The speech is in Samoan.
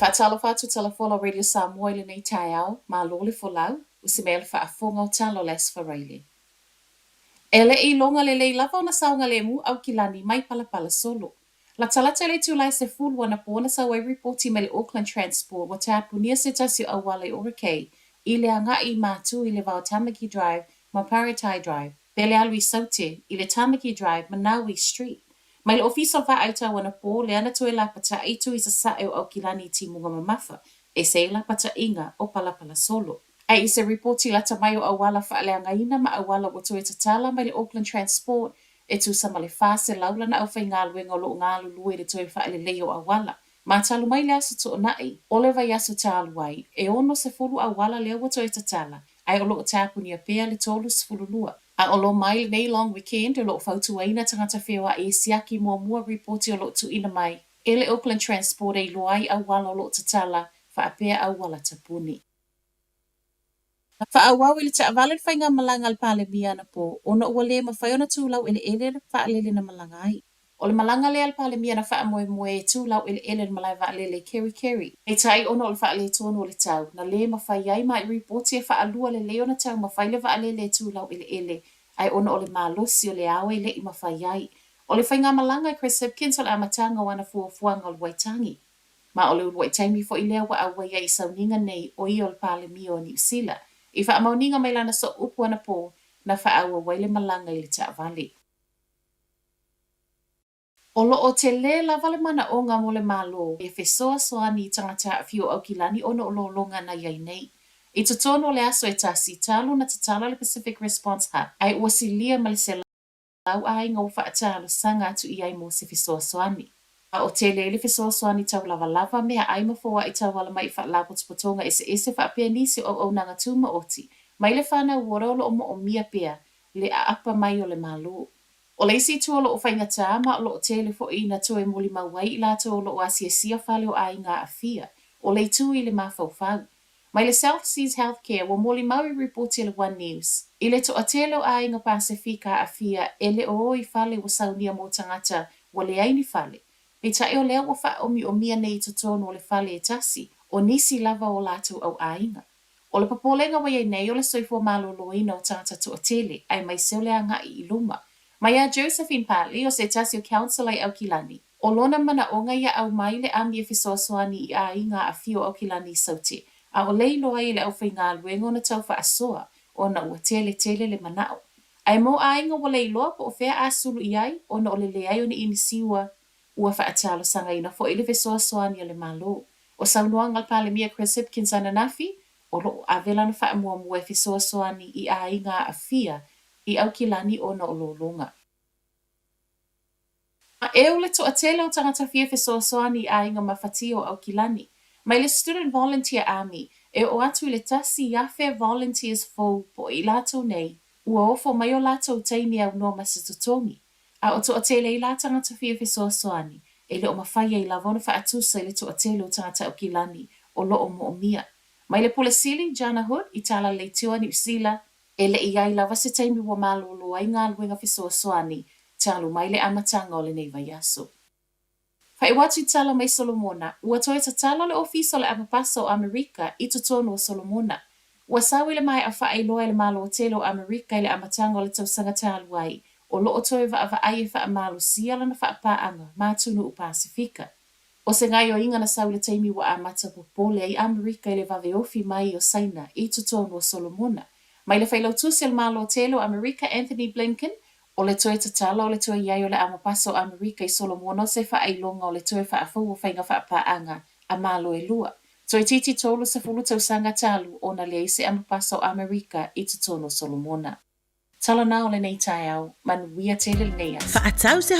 faatalofa atu Tala Folau Radio Samoa i lenei taeao, malo le folau, usi mai le faafofoga o tala o le Aso Faraile. E le i iloga lelei lava ona saogalemu Aukilani mai palapala solo. Latalata i le itula e 10 anapo na sau ai ripoti mai le Auckland Transport ua tapunia se tasi o auala i Orakei i le agai i Matu i le va o Tamaki Drive ma Paretai Drive, pe le alu i Saute i le Tamaki Drive ma Nawi Street. Mai le Ofisa o le Vaai Tau anapo lea na toe lapata'i itu i sasae o Aukilani i timuga mamafa, ese ai lapata'iga o palapala solo. Ae i se ripoti lata mai o auala faaleagaina ma auala ua toe tatala mai le Auckland Transport e tusa ma le 400 lana aufaigaluega o lo o galulue i le toe faaleleia o auala. Ma talu mai le Aso Toonai o le vaiaso talu ai, e 60 auala lea ua toe tatala, ae o lo o tapunia pea le 32. A o lo mai lenei long weekend, o lo o fautuaina tagata feoai e siaki muamua ripoti o lo o tuuina mai e le Auckland Transport e iloa ai auala o lo o tatala faapea auala tapuni. Na faaauau i le taavale le faigamalaga a le Palemia anapo ona ua le mafai ona tu laueleele le vaalele na malaga ai. O le malaga lea a le Palemia na faamoemoe e tu laueleele le malae vaalele i Kerikeri. Peitai ona o le faaletonu o le tau, na le mafai ai ma i ripoti e faalua lelei ona taumafai le vaalele e tu laueleele, ae ona o le malosi o le ao e le i mafai ai. O le faigamalaga a Chris Hipkins o le amataga o ana fuafuaga o le Waitangi. Ma o le uluai taimi foi lea ua auai ai i sauniga nei o ia o le Palemia o Niu Sila. I faamaoniga mai lana sooupu anapo, na faaauau ai le malaga i le taavale. O lo o tele lava le manaoga mo le Malo e fesoasoani i tagata aafia o Aukilani ona o lologa na i ai nei. I totonu o le aso e tasi, talu ona tatala le Pacific Response Hub, ae ua silia ma le 100 aiga ua faatalosaga atu i ai mo se fesoasoani. A o tele ai le fesoasoani tau lavalava, meaai ma foai tauala mai i faalapotopotoga eseese faapea nisi o auaunaga tumaoti mai le Whānau Ora o lo o moomia pea le aapa mai o le Malo. O le isi itu o lo o faigata ma o lo o tele foi ina toe molimau ai i latou o lo o asiasia fale o aiga aafia, o le itu i le mafaufau. Mai le South Seas Healthcare ua molimau i ripoti a le One News, i le toatele o aiga Pasefika aafia e le o o i fale ua saunia mo tagata ua leai ni fale. Peitai o lea ua faaomiomia nei i totonu o le fale e tasi, o nisi lava o latou au aiga. O le popolega ua i ai nei o le soifua maloloina o tagata toatele, aemaise o le agai i luma. Mai ia Josephine Pali, o se tasi o councillor i Aukilani, o lona manaoga ia aumai le ami e fesoasoani i aiga aafia o Aukilani i Saute, aole iloa ai e le aufaigaluega ona tau faasoa ona ua tele tele le manao. Ae mo aiga ua le iloa po o fea a sulu i ai ona o le leai o ni inisiua, ua faatalosagaina foi le fesoasoani a le Malo. O saunoaga a le Palemia Chris Hipkins ananafi, o lo o ave lana faamuamua e fesoasoani i aiga aafia i Aukilani ona o lologa. Ma eu le toatele o tagata fia fesoasoani i aiga mafatia o Aukilani. Mai le Student Volunteer Army, e oo atu i le 1,000 volunteers fou po o i latou nei, ua ofo mai o latou taimi aunoa ma se totogi. A o toatele ai la tagata fia fesoasoani, e le o mafai ai lava ona faatusa i le toatele o tagata Aukilani o lo o moomia. Mai le Pule Sili, Jana Hood, i Tala Leitioa, Niu Sila, e le i ai lava se taimi ua malolo ai galuega fesoasoani talu mai le amataga o lenei vaiaso. Faaiu atu i tala mai Solomona, ua toe tatala le Ofisa o le Amapasa o Amerika i totonu o Solomona. Ua sau i le maea faailoa e le Malo tele o Amerika i le amataga o le tausaga talu ai, o lo o toe vaavaai e faamalosia lana faapaaga ma atunuu Pasefika. O se gaoioiga na sau i le taimi ua amata popole ai Amerika i le vave ofi mai o Saina i totonu o Solomona. Mai le Failautusi o le Malo tele o Amerika Anthony Blinken, o le toe tatala o le toe i ai o le Amapasa o Amerika i Solomona o se faailoga o le toe faafou o faiga faapaaga a Malo e lua. Toeitiiti 30 tausaga talu ona leai se Amapasa o Amerika i totonu o Solomona. Tala na o lenei taeao, manuia tele lenei aso. Faatau se.